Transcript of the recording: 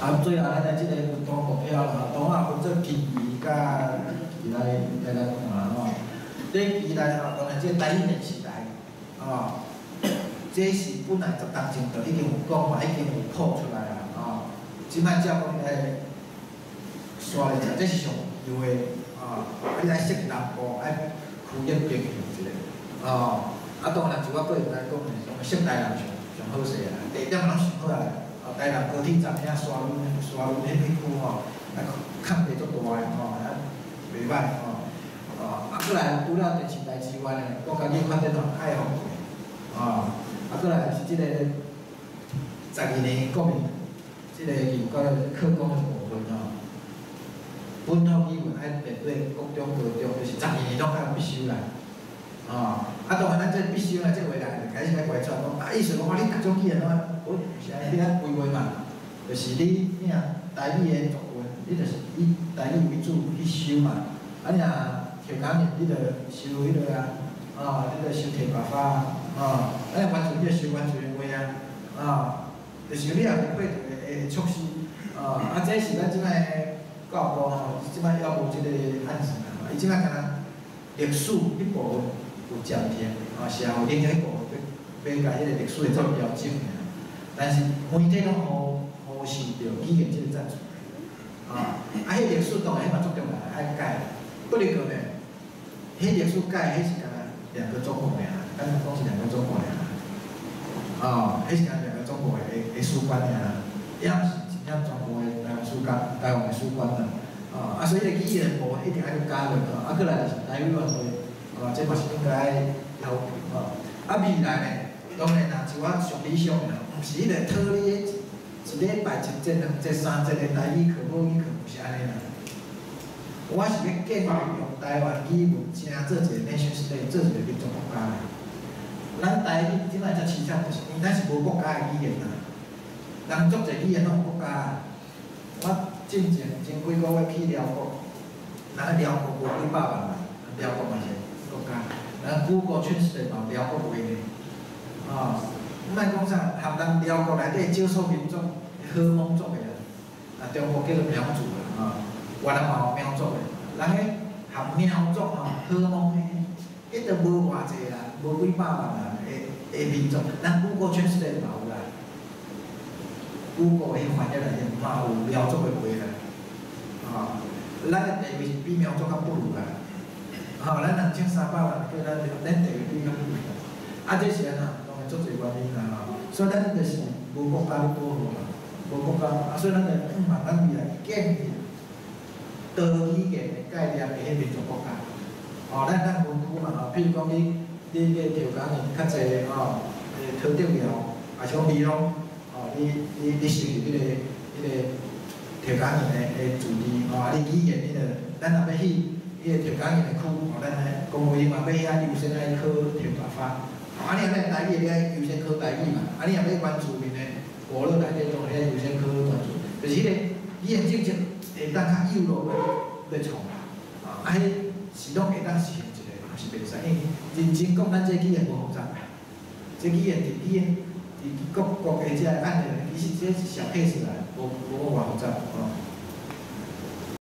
啊，最後咱的這個運動目標啦，當然分做平移佮期來來來看啦吼。短期內吼，當然這個台語電視台，吼，這是本來10冬前就已經有講嘛，已經有鋪出來啦，吼。這擺才講來煞來食，這是上優的，啊，你愛設南部愛區域平衡一下，哦，啊，當然就我個人來講呢，當然設台南上上好勢啦，地點攏想好啊。台南高鐵站遐沙崙沙崙彼彼區吼，啊空地足大个吼，啊袂歹吼。哦，啊，閣來除了電視台之外呢，國家語發展吼愛予過，哦，啊，閣來是這個12年國民這個義務教育課綱的部分吼，本土語文愛面對國中、高中，就是12年攏愛必修啦。哦，啊，當然咱這必修啦，這話人就開始愛怪出來講，啊，意思講你逐種語言攏愛，我是按呢按規劃嘛，就是你爾台語的族群，你就是以台語為主去修嘛，啊，你若客家人，你就修彼個啊，哦，你就修客家話啊，哦，啊，原住民就修原住民話啊，啊，就是你也有配套的的措施，哦，啊，這是咱這擺教育部吼，這擺猶無這個案子嘛，伊這擺敢若歷史彼部分有暫停，啊，社會頂彼部分欲欲共彼個歷史會做調整爾，但是媒體攏予予受著語言這個贊助，啊，啊，彼歷史當然彼嘛足重要，愛改，不過呢，彼歷史改，彼是敢若兩個中國爾，咱講是兩個中國爾，哦，彼是敢若兩個中國的的史觀爾，也毋是真正全部的台灣史觀，台灣的史觀啦，哦，啊，所以個語言部分一定愛閣加落，啊，閣來就是台語委員會，哦，這嘛是應該愛要求，吼，啊，未來呢，當然啦，像我上理想的，毋是彼個討你一禮拜一節、兩節、三節的台語課、母語課，毋是按呢啦。我是欲建立用台灣語文成做一個 nation state，做一個民族國家的。咱台語這擺遮悽慘，就是因為咱是無國家的語言啦。人足濟語言攏有國家。我進前前幾個月去寮國，人寮國無幾百萬人，寮國嘛是國家。人 Google Translate 嘛有寮國話呢。哦，毋莫講啥，含人寮國內底少數民族，荷蒙族的啦，啊，中國叫做苗族啦，啊，越南嘛有苗族的，人彼含苗族吼，荷蒙的，彼都無偌濟啦，無幾百萬人的的民族，咱 Google Translate 嘛有啦，Google 彼翻譯內底嘛有苗族的話啦，啊，咱的地位是比苗族較不如啦，吼，咱2300萬，叫咱咱地位比較不如啦，啊，這是按怎？當然足濟原因啦，吼，所以咱就是無國家咧保護嘛，無國家，啊，所以咱就向望咱未來建立多語言的概念的彼民族國家，哦，咱咱分區嘛吼，譬如講你你個調工人較濟吼，桃竹苗，抑是講美濃，哦，你你你屬於彼個彼個客家人的的住地，吼，啊，你語言你著，咱若欲去彼個客家人的區，吼，咱來公務員嘛欲遐優先愛考客家話，啊，你若欲台語，你愛優先考台語嘛，啊，你若欲原住民的部落內底，當然愛優先考原住，就是彼個語言政策會當較幼路欲欲創，啊，彼是攏會當實行一個，毋是袂使，因為認真講，咱這語言無複雜，這語言佇語言佇各國的這個案例，其實這是小 case 啦，無無偌複雜吼。